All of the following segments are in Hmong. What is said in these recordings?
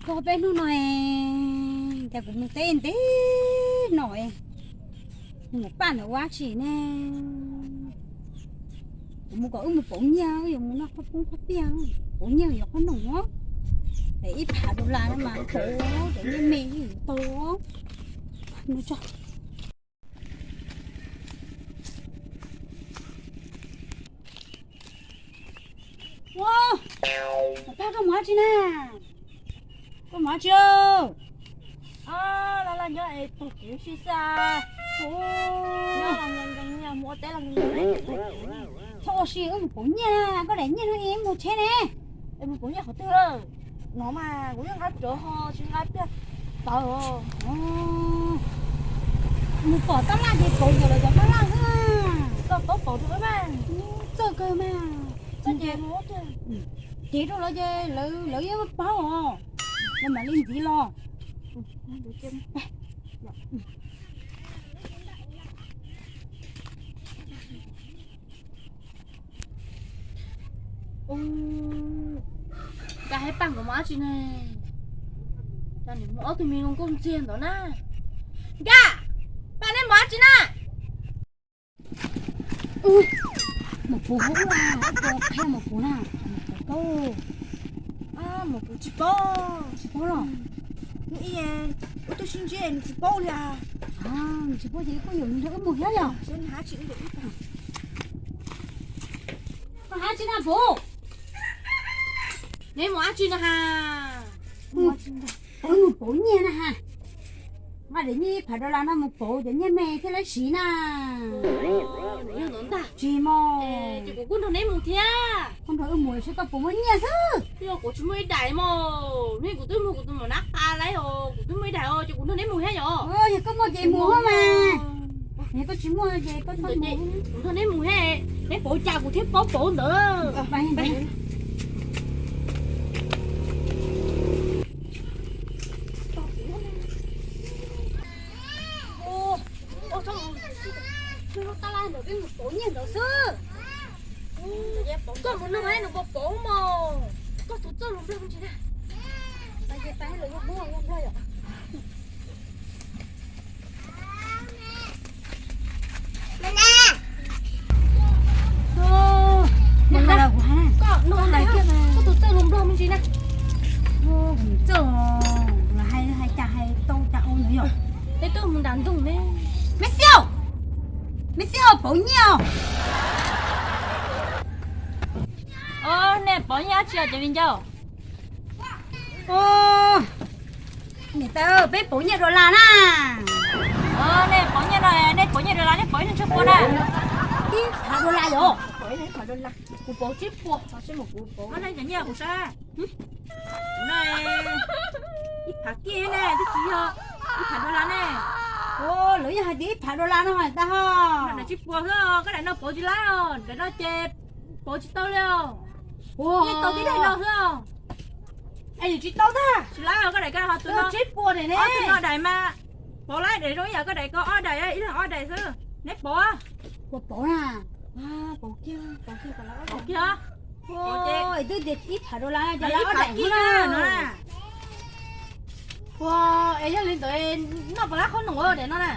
Koj peb hnub no, cas kuv mus teb ntev no, mus paj ntawm ua tsi ne? Kuv mus kom wb mus pauv nyiaj, wb yuav mus noj qhob poob qhob piaj, pauv nyiaj yuav qhob noom os. Es ib phav dollar no mas pauv cov nyiaj me yeej yuav tau. Ua, pab koj mus dab tsi na? Koj mus dab tsi? Los los nyob es pog kev sib xav. Nyob los nkees nkees, mus ua teb los nkees nkees. Txhob ua si, wb mus pauv nyiaj, koj daim nyiaj no es mus tsheb ne. Es mus pauv nyiaj qhov twg? No mas kuv yeej nqa rawv ho tsis nqa pliag tawv. Mus pom tab laj ces pauv ntawm lawv cov tab laj xwb. Koj paub pauv rau wb mas. Txawj kawg mas. Txawj ces mus ua cev rau lawv ces lawv yeej paub os. Lawv mam li ntxiv los. Nkaj hais paj nkawd mus dab tsi ne? Cas nim mus ob tug me hluas nkauj ntxiag ntawd na. Nkaj, paj neb mus dab tsi na? Mus puv hub, tus qhia mus puv na, mus puv paub. Mus puv tsis paub. Tsis paub los? Ib, wb tuaj sib ntsib nws tsis paub li. Nws tsis paub ces koj yuav nrog wb mus thiab yom? Koj hais tsis na puv. Neb mus dab tsi no ha? Wb mus pauv nyiaj na ha. Nqa daim nyiaj ib phav dollar no mus pauv cov nyiaj me thiaj lawv siv na. Yog ntawd ntag. Tsis mog. Ces kuv kuj nrog neb mus thiab. Koj nrog wb mus seb koj puas muaj nyiaj xwb. Yog kuv tsis muaj ib daim mog, neb kuv twb muag kuv tus maum nab qa lawm os, kuv twb muaj ib daim os, ces kuv nrog neb mus thiab yom. Yog koj muaj ces mus mas. Yog koj tsis muaj ces koj txhob mus. Kuv nrog neb mus thiab, neb pauv cas kuv thiaj paub pauv ntawd. Tab laj ntawd peb mus pauv nyiaj ntawd xwb. Koj mus nug nws puas pauv mog. Koj tus txawj lus Nplog me ntsis na. Lawv yog Nplog yom. Koj tus txawj lus Nplog me ntsis na. Txawj, hais cas hais tau cas ua ntawd yom. Peb tuaj mus nram ntug ne. Me xi, me xi, pauv nyiaj os. Nej pauv nyiaj dab tsi os cov viv ncaus? Niam tais, peb pauv nyiaj dollar na. Nej pauv nyiaj no, nej pauv nyiaj dollar nej pauv ib leeg tsawg pua na? Ib phav dollar yom. Kuv pauv tsib pua. Muab nej cov nyiaj kuv saib. Kuv no ib phav kij ne, twb tsis yog ib phav dollar ne. Lawv yeej hais tias ib phav dollar no hais tag ho. Daim tsib pua xwb, koj daim no pauv tsis laib os, daim no ces pauv tsis tau li os. Yeej tau tib daim no xwb os. Es yus tsis tau tag. Tsis laib os, koj daim ko ho tus no tsib pua daim ne. Ob tug no daim mas pauv laib, daim zoo ib yam koj daim ko ob daim, ib leeg ob daim xwb. Neb pauv. Puas pauv na? Pauv kiag, pauv kiag. Twb tias ib phav dollar, ces laib ob daim xwb na. Ua, es yog li ntawd noj puas laib qhob noom daim no na?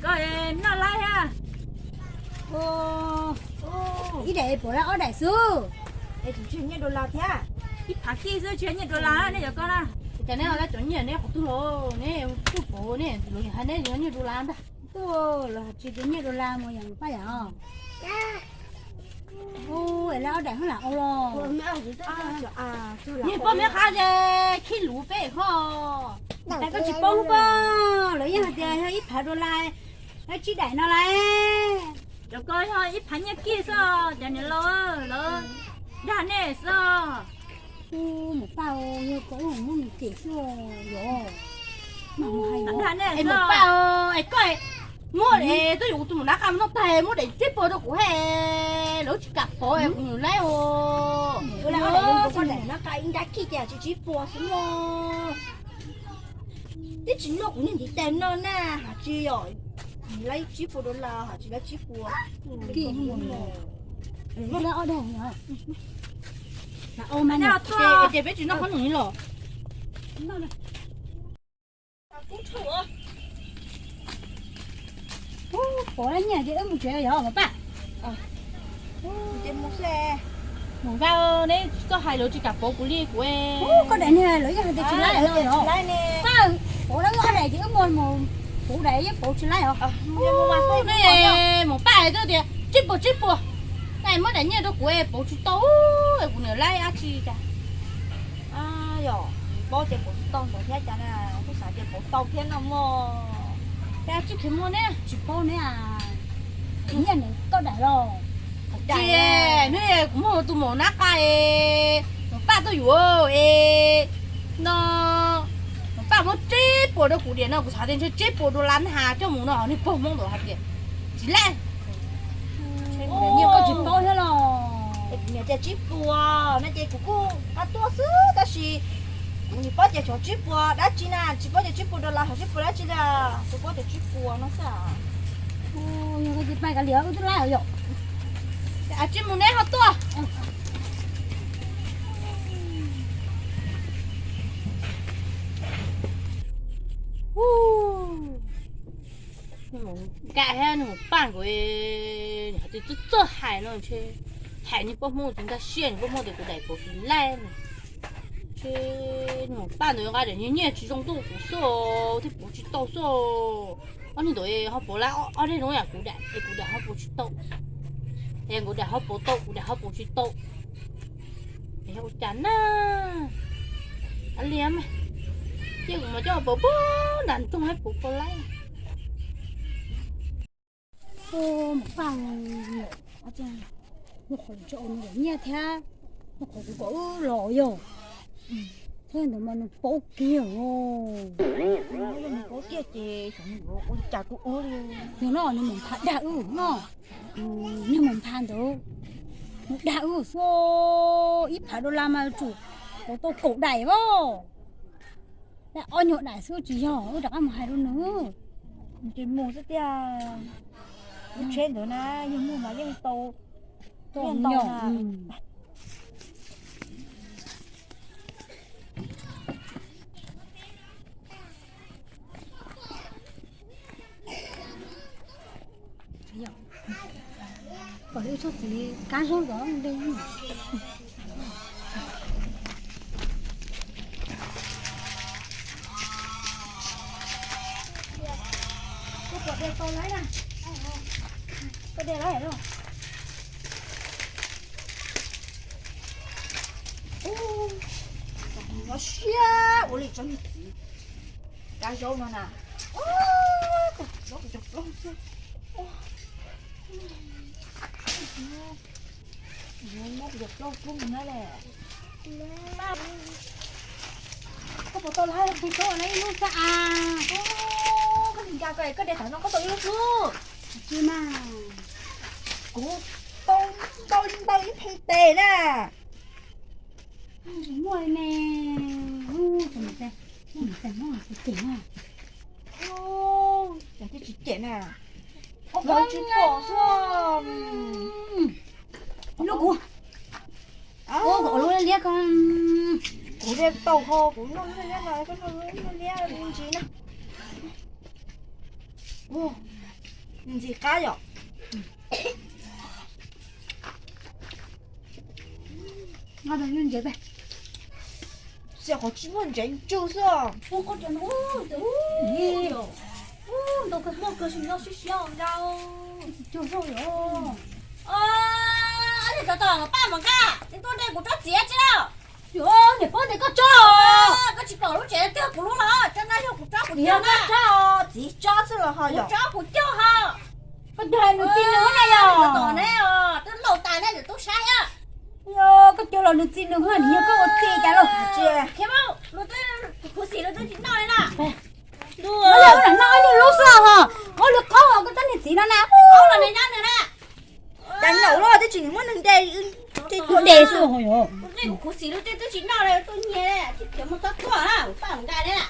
Koj noj laib thiab. Ib daim pauv laib ob daim xwb. Es tseem tsis nyiaj dollar thiab. Ib phav kij xwb tsis nyiaj dollar nej cov ko na. Cas neb laib cov nyiaj neb qhov twg los neb kuj pauv ne, lawv hais neb nyiaj dollar ntag. Tuaj los tsis tias nyiaj dollar mus yom Paj Yam. Ua, es laib ob daim hab lam ua los. Niag poj me qhab ces khib luv peb ho. Tais koj tsis paub hub pob, lawv yeej hais tias yog ib phav dollar, laib tsib daim no lauj. Cov ko yog ib phav nyiaj kij xwb, cov niam laus lawv dag nej xwb. Mus Paj, yog koj ua muab nws cem xwb os. Dag nej xwb os. Mus Paj, es koj muab, tuaj yuav kuv tus maum nab qa mus noj tag muab daim tsib puas rau kuv he, lawv tsis kam pauv kuv laib os. Koj daim nab qa ib nrab kij ces tsis tsib puas xwb mog. Twb tsis noj kuv niag ntiv tais no na, has tsis yom, laib tsib puas dollar has tsis laib tsib puas. Kij, laib ob daim os. Ces peb tsis noj qhob noom li los. Pov lab nyiaj ces wb mus tsev yog Paj. Mus va, neb txoj hais lawv tsis kam pauv kuv li kuv. Koj daim niag lawv yeej hais tias tsis laib no yog. Paj, pauv lawv ob daim ces wb mus mus, kuv daim yeej pauv tsis laib os. Neb mus Paj twb tias tsib puas tsib puas, neb muab daim nyiaj rau kuv pauv tsis tau, kuv niam laib dab tsi cas. Yog paub ces pauv tsis tau ntawd thiab cas na, kuv xav tias pauv tau thiab no mog. Cas tsis khiav muag ne, tsis paub ne. Nyiaj nws koj daim los. Tsis, neb kuv muaj tus maum nab qa es, maum Paj tuaj yuav es, no, maum Paj muab tsib puas rau kuv diam no, kuv xav tias ntshe tsib puas dollar nab has coj mus no, nws pog Hmoob ntawd hais tias tsis laib. Nyiaj koj tsis paub thiab los. Niam tias tsib puas no ces kuv kuj nqa tuaj xwb tab sis kuv nim paub tias xyov tsib puas dab tsi na, tsis paub tias tsib puas dollar xyov tsib puas dab tsi na, kuv paub tias tsib puas no xwb. Yog koj tsis pab kav liam wb twb laib yom. Tsib mus neb ho tuaj. Nkam thiab nws mus paj nkaus, hais tias txawj txawj hais no ntshe hais niag poj Hmoob tsis nkag siab, niag poj Hmoob tias kuv daim pauv tsis laib no. Ntshe nws mus paj ntawd nqa daim niag nyiaj tsis zoo tuaj kuv xwb thiab pauv tsis tau xwb. Ob niag ntawd ho pauv lab ob daim zoo yam kuv daim es kuv daim ho pauv tsis tau, es kuv daim ho pauv tau kuv daim ho pauv tsis tau. Es yog ua cas na? Kav liam mas, cia kuv mas coj pauv puag nram nroog hab pauv puas laib. Mus paj, nws qhov tso nws daim nyiaj thiab, nws qhov kuv kom wb los yog. Thiab ntawd mas nws paub kiag os. Nws paub kiag ces xyov nws yuav ua li cas rau wb li. Yog no nws mus pha dag wb no, nws mus pha ntawd, nws dag wb xwb, ib phav dollar mas yuav tsum pauv tau kaum daim os. Ob nyuag daim xwb tsis yog, wb rov qab mus hais rau nws. Tsis mus xwb tiag, lub tsheb ntawd na, yog muaj mas yeej tau, yeej tau na. Kom ib tsob txiv kab zaub zov de. Koj puas de tau lawm na? Koj de lawm los? Ua siab ua li tsob niag txiv kab zaub no na. Zaub kuv cov plaub xwb. Muab kuv cov plaub pub mus na le. Koj puas tau lawm, peb tau lawm ib lub xwb as. Koj nim nkag koj, koj de thaum no koj tau ib lub xwb. Tsis mas, kuv tau ntau ntau ib pheej tes na. Tsis muaj li ne. Ub, tsis muaj, tsis muaj, tsis cem na. Cas thiaj tsis cem na. Lawv tsis pom xwb. Lub kuv, kuv lub liab ko. Kuv liab tau ho, kuv noj lub liab no, koj noj lub liab ntsis na. Ntxim qab yom. Xiam qhov tsis muaj ntsev ntswg xwb. Muaj kawg, muaj kawg, sim no siab siab ntau. Cog zoj yom. Ua li tsov tom paj mas nkaj, nws tuaj de kuv tsob txiv tsi lawm. Yog niam paub ntes koj tso. Koj tsis pom lub tsev twg kuv lub los, tsob no yog kuv tsob kuv cog na. Txiv tsob xwb los ho yog. Kuv tsob kuv cog ho. Koj cog nws txi nws na yog. Tom ne, twb laus tas ne, tub saib. Yog koj cog los nws txi nws ho, nws yog koj ua txi cas lauj? Tsis, khuv xim los twb tsis noj li na. Noj lam noj ib lub xwb ho, ua li qhov koj tsob niag txiv no na. Los nws nyob nws na. Cas nyaum los twb tsis muab nws de, ua de xwb ho yog. Kuv khuv xim los twb tsis noj li, tuaj nyiag li, tsis muaj txob tuaj na, paj nkaj li na.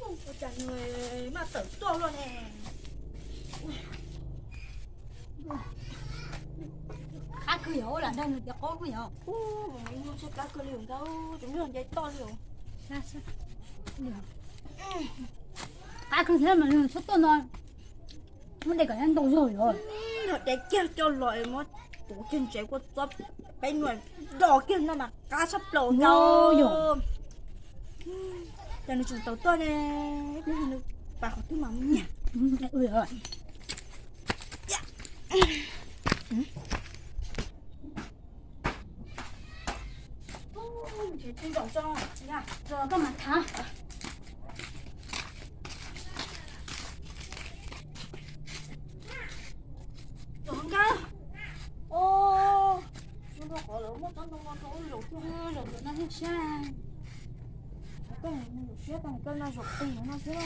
Ua cas nws maj tawm tuaj luaj ne. Kawg yog lam dag nws tias qaub lub yog. Ub, tshaib plab kawg li os nkauj, tsis muaj nce toj li os. Qab kawg thiab mas nws txhob tuaj no. Muab de kom ntau zog yog. Nws de kiag coj los muab tuav kiag ntsev kua txob peb nyuag do kiag no mas qab tshaj plaws nkauj. Yog. Ces nws tseem tau tuaj ne, ib pliag nws pas qhov twg mas nyiam. Koj mam thav. Nkauj, o, lawv muab tsob ntoo no rau wb zaum thiab, zaum no thiaj siab. Koj mus zaum siab tag koj no zaum qis no xwb.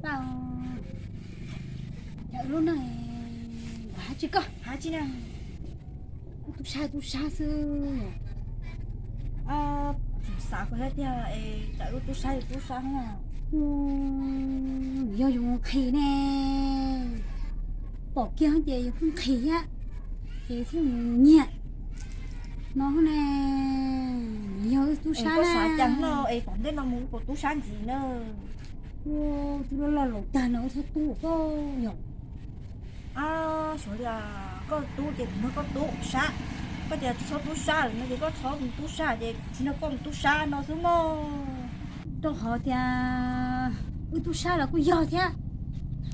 Tau, yog lub neej, hav tsis koj hav tsis na. Tub sab tub sab xwb. Xav koj thiab tiag, cas wb tub sab yus tub sab na. Yog yus nqhis ne, pom kiag ces yus pheej nqhis thiab, ces thiaj mus nyiam no ne. Yog wb tub sab na, es tom ntej no mus wb puas tub sab ntxiv na. Twb loj loj laus tag no wb txhob tub koj yog. Suav li koj tub ces kuv nrog koj tub sab, koj tias tsis txhob tub sab lawm no ces koj txhob mus tub sab ces tsis nrog koj mus tub sab no xwb mog. Rau qhov tias wb tub sab los kuj yog thiab,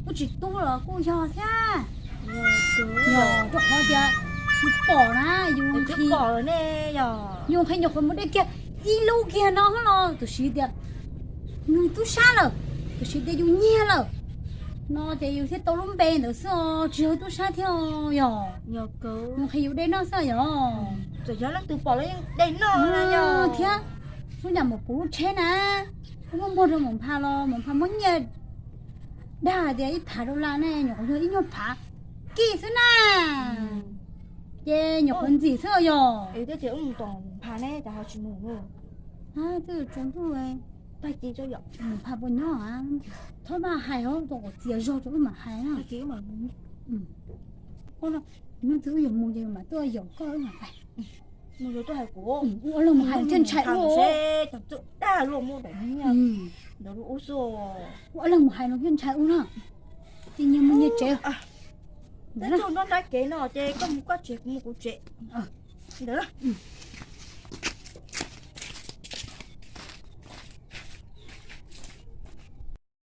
wb tsis tub los kuj yog thiab. Yog rau qhov tias yus pom na, yus pom ne, yus nqhis nyuam qhuav mus de kiag ib lub kiag no los tab sis tias nws tub sab lawm, tab sis tias yus nyiag lawm no ces yus thiaj tau lub npe ntawd xwb os, tsis yog tub sab thiab yog. Yus nqhis yus de noj xwb yog. Txawm yog leej twg pom los yeej de noj thiab. Lub nyuam mus puv lub tsheb na, wb muab muag rau Maum Nphas los Maum Nphas muab nyiaj dag tias ib phav dollar ne nyuam qhuav yog ib nyuag phav kij xwb na. Ces nyuam qhuav ntxim xwb yog. Twb tsaus ntuj, Maum Nphas puas nyob? Txhob maj hais os, tau kom txias zog rau wb mam hais na. Hnub twg wb yuav mus ces mam tuaj yaum koj wb mam hais. Ua leej mus hais thiaj ntshai ub. Ua leej mus hais no thiaj ntshai ub na. Ces nyias mus nyias tsev. Ntawd nrab kev no ces koj mus koj tsev kuv mus kuv tsev. Ntawd.